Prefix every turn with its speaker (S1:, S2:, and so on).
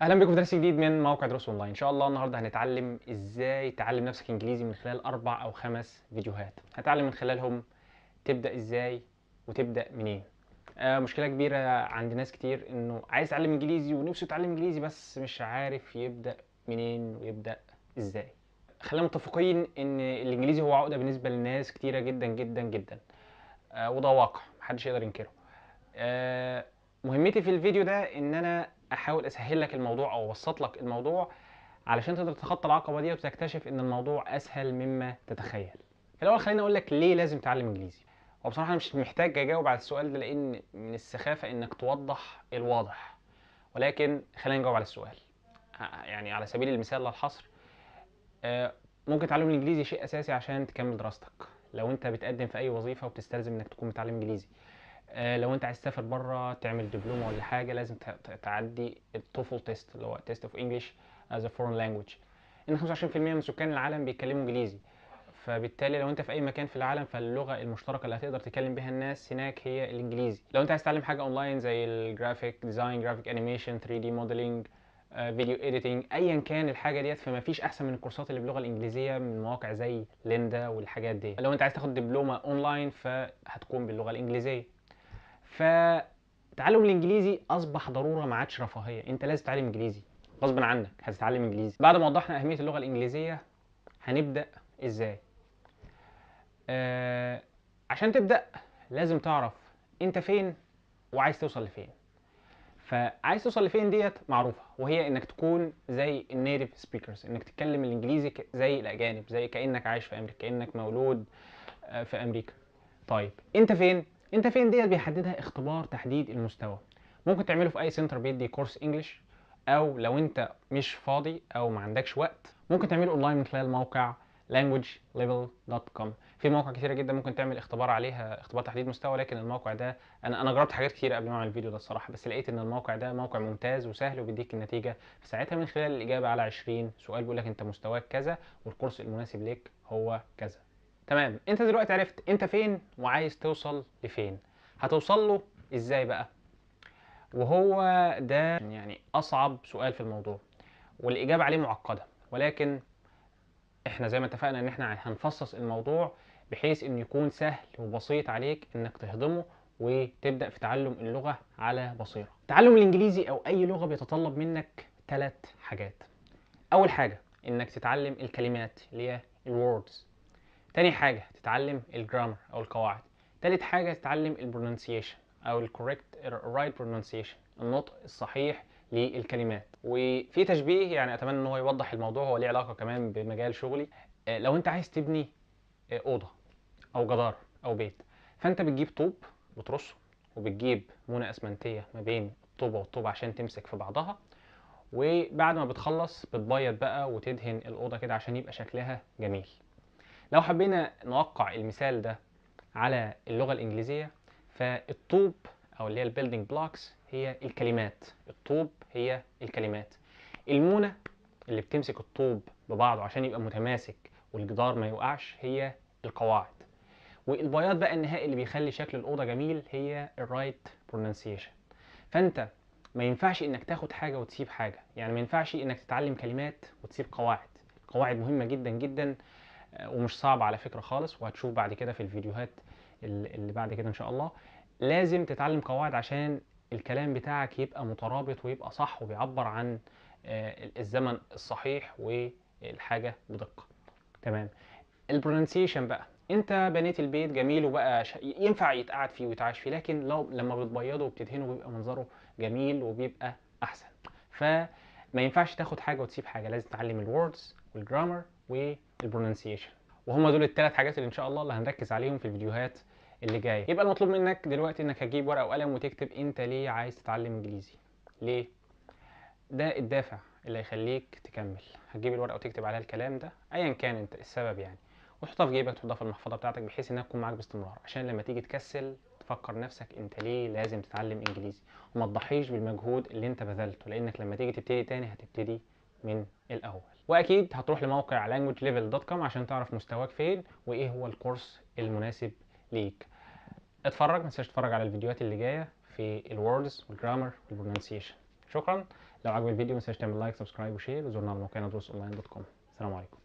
S1: اهلا بكم في درس جديد من موقع دروس اونلاين. ان شاء الله النهارده هنتعلم ازاي تعلم نفسك انجليزي من خلال 4 او 5 فيديوهات. هتعلم من خلالهم تبدا ازاي وتبدا منين. مشكلة كبيرة عند ناس كتير انه عايز يتعلم انجليزي ونفسه يتعلم انجليزي بس مش عارف يبدا منين ويبدا ازاي. خلينا متفقين ان الانجليزي هو عقده بالنسبة لناس كتيرة جدا جدا جدا، وده واقع محدش يقدر ينكره. مهمتي في الفيديو ده ان انا احاول اسهل لك الموضوع او اوسط لك الموضوع علشان تقدر تتخطى العقبة دي وتكتشف ان الموضوع اسهل مما تتخيل. في الاول خليني اقول لك ليه لازم تتعلم انجليزي. وبصراحة انا مش محتاج اجاوب على السؤال ده لان من السخافه انك توضح الواضح، ولكن خلينا نجاوب على السؤال. يعني على سبيل المثال لا الحصر، ممكن تعلم الانجليزي شيء اساسي عشان تكمل دراستك. لو انت بتقدم في اي وظيفة وبتستلزم انك تكون متعلم انجليزي، لو انت عايز تسافر بره تعمل دبلومه ولا حاجة لازم تعدي ال TOEFL test اللي هو test of English as a foreign language. ان 25% من سكان العالم بيتكلموا انجليزي، فبالتالي لو انت في اي مكان في العالم فاللغه المشتركة اللي هتقدر تتكلم بيها الناس هناك هي الانجليزي. لو انت عايز تتعلم حاجة اونلاين زي ال graphic design، graphic animation، 3D modeling، video editing، ايا كان الحاجة ديت، فما فيش احسن من الكورسات اللي باللغة الانجليزية من مواقع زي Lynda والحاجات دي. لو انت عايز تاخد دبلومه اونلاين فهتكون باللغة الانجليزية. فتعلم الانجليزي اصبح ضرورة، ما عادش رفاهية. انت لازم تتعلم انجليزي غصب عنك، هتتعلم انجليزي. بعد ما وضحنا اهمية اللغة الانجليزية هنبدا ازاي. عشان تبدا لازم تعرف انت فين وعايز توصل لفين. فعايز توصل لفين ديت معروفة، وهي انك تكون زي ال native speakers، انك تتكلم الانجليزي زي الاجانب، زي كانك عايش في امريكا، كانك مولود في امريكا. طيب انت فين؟ انت فين ديت بيحددها اختبار تحديد المستوى. ممكن تعمله في اي center بيدي كورس English، او لو انت مش فاضي او ما عندكش وقت ممكن تعمله اونلاين من خلال موقع languagelevel.com. في مواقع كتيرة جدا ممكن تعمل اختبار عليها، اختبار تحديد مستوى، لكن الموقع ده انا جربت حاجات كتير قبل ما اعمل الفيديو ده الصراحة، بس لقيت ان الموقع ده موقع ممتاز وسهل وبيديك النتيجة في ساعتها من خلال الاجابة على 20 سؤال بيقول لك انت مستواك كذا والكورس المناسب ليك هو كذا. تمام، انت دلوقتي عرفت انت فين وعايز توصل لفين. هتوصل له ازاي بقى؟ وهو ده يعني اصعب سؤال في الموضوع والاجابة عليه معقدة، ولكن احنا زي ما اتفقنا ان احنا هنفصص الموضوع بحيث انه يكون سهل وبسيط عليك انك تهضمه وتبدا في تعلم اللغة على بصيرة. تعلم الانجليزي او اي لغة بيتطلب منك 3 حاجات. اول حاجة انك تتعلم الكلمات اللي هي ال words. تاني حاجة تتعلم ال grammar أو القواعد. تالت حاجة تتعلم ال pronunciation أو ال correct right pronunciation، النطق الصحيح للكلمات. وفي تشبيه يعني أتمنى إن هو يوضح الموضوع، هو ليه علاقة كمان بمجال شغلي. لو أنت عايز تبني أوضة أو جدار أو بيت، فأنت بتجيب طوب بترصه وبتجيب مونة أسمنتية ما بين الطوبة والطوبة عشان تمسك في بعضها، وبعد ما بتخلص بتبيض بقى وتدهن الأوضة كده عشان يبقى شكلها جميل. لو حبينا نوقع المثال ده على اللغة الإنجليزية، فالطوب أو اللي هي ال building blocks هي الكلمات، الطوب هي الكلمات. المونة اللي بتمسك الطوب ببعضه عشان يبقى متماسك والجدار ما يوقعش هي القواعد. والبياض بقى النهائي اللي بيخلي شكل الأوضة جميل هي ال right pronunciation. فأنت ما ينفعش إنك تاخد حاجة وتسيب حاجة، يعني ما ينفعش إنك تتعلم كلمات وتسيب قواعد. القواعد مهمة جدا جدا ومش صعب على فكرة خالص، وهتشوف بعد كده في الفيديوهات اللي بعد كده إن شاء الله. لازم تتعلم قواعد عشان الكلام بتاعك يبقى مترابط ويبقى صح وبيعبر عن الزمن الصحيح والحاجة بدقة. تمام. ال pronunciation بقى، انت بنيت البيت جميل وبقى ينفع يتقعد فيه ويتعاش فيه، لكن لو لما بتبيضه وبتدهنه بيبقى منظره جميل وبيبقى أحسن. فما ينفعش تاخد حاجة وتسيب حاجة، لازم تتعلم ال words وال grammar وال pronunciation، وهم دول الثلاث حاجات اللي ان شاء الله اللي هنركز عليهم في الفيديوهات اللي جاية. يبقى المطلوب منك دلوقتي انك هتجيب ورقة وقلم وتكتب انت ليه عايز تتعلم انجليزي، ليه؟ ده الدافع اللي هيخليك تكمل. هتجيب الورقة وتكتب عليها الكلام ده ايا كان انت السبب يعني، وتحطها في جيبك، تحطها في المحفظة بتاعتك بحيث انها تكون معاك باستمرار، عشان لما تيجي تكسل تفكر نفسك انت ليه لازم تتعلم انجليزي، وما تضحيش بالمجهود اللي انت بذلته، لانك لما تيجي تبتدي تاني هتبتدي من الاول. واكيد هتروح لموقع languagelevel.com عشان تعرف مستواك فين وايه هو الكورس المناسب ليك. اتفرج، ما تنساش تتفرج على الفيديوهات اللي جاية في ال words وال grammar وال pronunciation. شكرا. لو عجبك الفيديو ما تنساش تعمل like، subscribe و share، وزورنا على موقعنا دروس online dot com. السلام عليكم.